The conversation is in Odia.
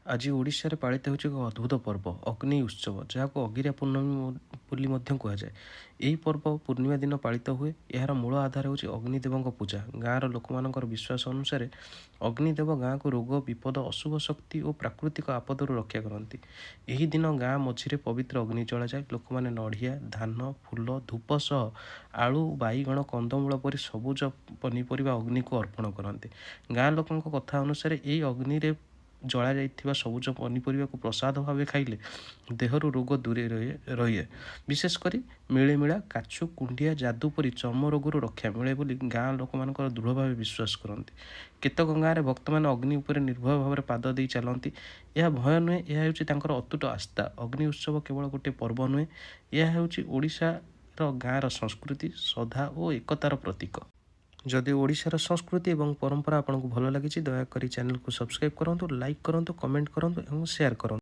ଆଜି ଓଡ଼ିଶାରେ ପାଳିତ ହେଉଛି ଏକ ଅଦ୍ଭୁତ ପର୍ବ, ଅଗ୍ନି ଉତ୍ସବ, ଯାହାକୁ ଅଗିରା ପୂର୍ଣ୍ଣମୀ ବୋଲି ମଧ୍ୟ କୁହାଯାଏ। ଏହି ପର୍ବ ପୂର୍ଣ୍ଣିମା ଦିନ ପାଳିତ ହୁଏ। ଏହାର ମୂଳ ଆଧାର ହେଉଛି ଅଗ୍ନିଦେବଙ୍କ ପୂଜା। ଗାଁର ଲୋକମାନଙ୍କର ବିଶ୍ୱାସ ଅନୁସାରେ ଅଗ୍ନିଦେବ ଗାଁକୁ ରୋଗ, ବିପଦ, ଅଶୁଭ ଶକ୍ତି ଓ ପ୍ରାକୃତିକ ଆପଦରୁ ରକ୍ଷା କରନ୍ତି। ଏହି ଦିନ ଗାଁ ମଝିରେ ପବିତ୍ର ଅଗ୍ନି ଜଳାଯାଏ। ଲୋକମାନେ ନଡ଼ିଆ, ଧାନ, ଫୁଲ, ଧୂପ ସହ ଆଳୁ, ବାଇଗଣ, କନ୍ଦମୂଳ ପରି ସବୁଜ ପନିପରିବା ଅଗ୍ନିକୁ ଅର୍ପଣ କରନ୍ତି। ଗାଁ ଲୋକଙ୍କ କଥା ଅନୁସାରେ ଏହି ଅଗ୍ନିରେ ଜଳାଯାଇଥିବା ସବୁଜ ପନିପରିବାକୁ ପ୍ରସାଦ ଭାବେ ଖାଇଲେ ଦେହରୁ ରୋଗ ଦୂରେଇ ରହେ। ବିଶେଷ କରି ମିଳିମିଳା, କାଛୁ, କୁଣ୍ଡିଆ, ଯାଦୁ ପରି ଚର୍ମ ରୋଗରୁ ରକ୍ଷା ମିଳେ ବୋଲି ଗାଁ ଲୋକମାନଙ୍କର ଦୃଢ଼ ଭାବେ ବିଶ୍ୱାସ କରନ୍ତି। କେତେକ ଗାଁରେ ଭକ୍ତମାନେ ଅଗ୍ନି ଉପରେ ନିର୍ଭୟ ଭାବରେ ପାଦ ଦେଇ ଚାଲନ୍ତି। ଏହା ଭୟ ନୁହେଁ, ଏହା ହେଉଛି ତାଙ୍କର ଅତୁଟ ଆସ୍ଥା। ଅଗ୍ନି ଉତ୍ସବ କେବଳ ଗୋଟିଏ ପର୍ବ ନୁହେଁ, ଏହା ହେଉଛି ଓଡ଼ିଶାର ଗାଁର ସଂସ୍କୃତି, ଶ୍ରଦ୍ଧା ଓ ଏକତାର ପ୍ରତୀକ। ଯଦି ଓଡ଼ିଶାର ସଂସ୍କୃତି ଏବଂ ପରମ୍ପରା ଆପଣଙ୍କୁ ଭଲ ଲାଗିଛି, ଦୟାକରି ଚ୍ୟାନେଲକୁ ସବସ୍କ୍ରାଇବ୍ କରନ୍ତୁ, ଲାଇକ୍ କରନ୍ତୁ, କମେଣ୍ଟ କରନ୍ତୁ ଏବଂ ସେୟାର କରନ୍ତୁ।